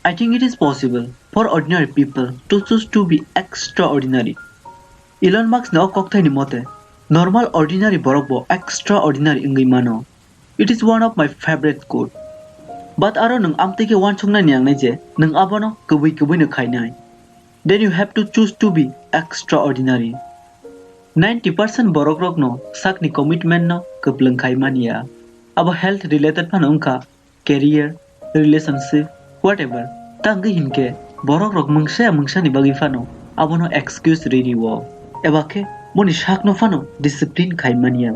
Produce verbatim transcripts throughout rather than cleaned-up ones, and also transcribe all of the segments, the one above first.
I think it is possible for ordinary people to choose to be extraordinary. Elon Musk ni o kokthaini mote, normal ordinary borok bo extraordinary wngwi mano. It is one of my favorite quote. But aro nwng amtwi khe uansuknani nangnai je nwng abono kwbwi kwbwino khainai. Then you have to choose to be extraordinary. Ninety percent borokrokno sakni commitment no kwplwng khai manya. Abo health related phano wngkha, career, relationship, whatever. Tangwi hinkhe borokrok mungsa ya mungsani bagwi phano abono excuse riri o. Eba khe boni sakno phano discipline khai manya.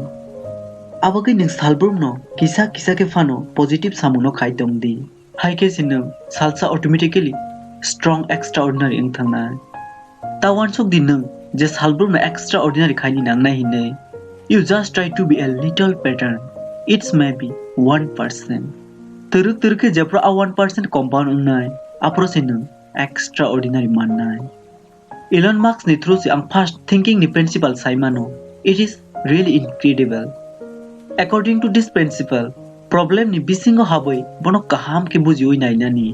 Abagwi nwng salbrumno kisa kisa khe phano positive samungno khai tong di. Hai khe se nwng salsa automatically strong extraordinary wng thangnai. Ta uansuk di nwng je salbrumno extraordinary khaini nangnai hinwi. You just try to be a little better. It's maybe one percent. Twrwk twrwk khe jephru a one percent compound wngnai, aphuru se nwng extraordinary mannai. Elon Musk ni through se ang first thinking ni principle sai mano. It is really incredible. According to this principle, problem ni bisingo habwi bono kaham khe bujiwi nainani.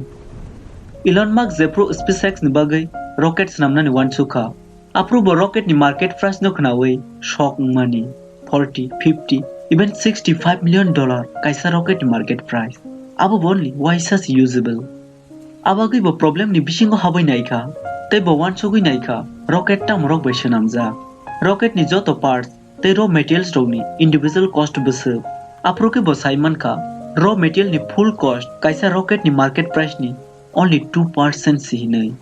Elon Musk jephru SpaceX ni bagwi rocket swnamnani uansukha, aphuru bo rocket ni market price no khnawi shock wngmani. Forty, fifty, even sixty-five million dollar kaisa rocket ni market price. Abo bo only waisa se usable. Abagwi bo problem ni bisingo habwi naikha, tei bo uansugwi naikha rocket tamo rok bai swnamjak. Rocket ni joto parts tei raw materials rokni individual cost bwswk. Aphuru khe bo sai mankha, raw material ni full cost kaisa rocket ni market price ni only two percent se hinwi.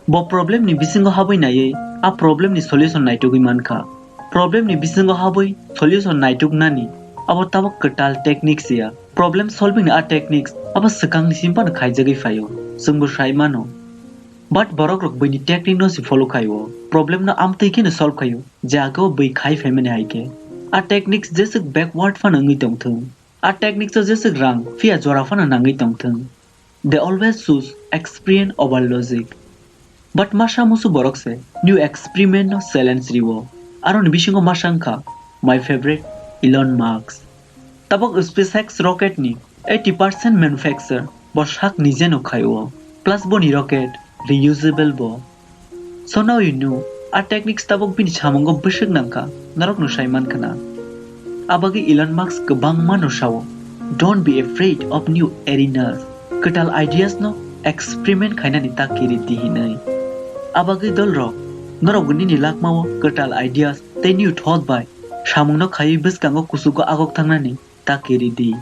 Bo problem ni bisingo habwi naiwi a problem ni solution naitugwi mankha. Problem ni bisingo habwi solution naituknani abo tabuk kwtal techniques ya. Problem solving ni a techniques abo swkang ni simi phano khaijagwi phaio, chwngbo sai mano. But borok rok buini technique no se follow khaio, problem no amtwi kheno solve khaio, je ageo bui khai phaimani hai khe. A techniques jeswk backward phano wngwi tongthung, a techniques o jeswk rang phiya jora phano nangwi tongthung. They always choose experience over logic. But masa musu borok se new experiment no challenge rio. Aroni bisingo masa wngkha my favorite Elon Musk. Tabuk SpaceX rocket ni eighty percent manufacture bo sak nije no khaio. Plus boni rocket reusable bo. So now you know, a techniques tabuk bini samungo bwswk nangkha, norok no sai mankha na. Abagwi Elon Musk kwbangma no sao, "Don't be afraid of new arenas." Kwtal ideas no experiment khainani ta kiri di hinwi. Abagwi dolrok, norok bo nini lakmao kwtal ideas tei new thought bai samungno khaiwi bwskango kuchugo agok thangnani ta kiri di.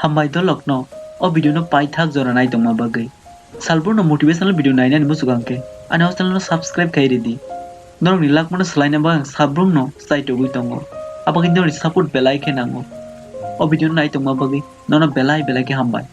Hambai dolokno o video no paithak jora naitongma bagwi. Salbrumno motivational video nainani muchukha hwnkhe ani o channel no subscribe khai ridi. Norokni lakmano swlaina bagwi ang salbrumno chaitugwi tongo. Abagwi norokni support belai khe nango. O video no naitongma bagwi nono belai belai khe hambai.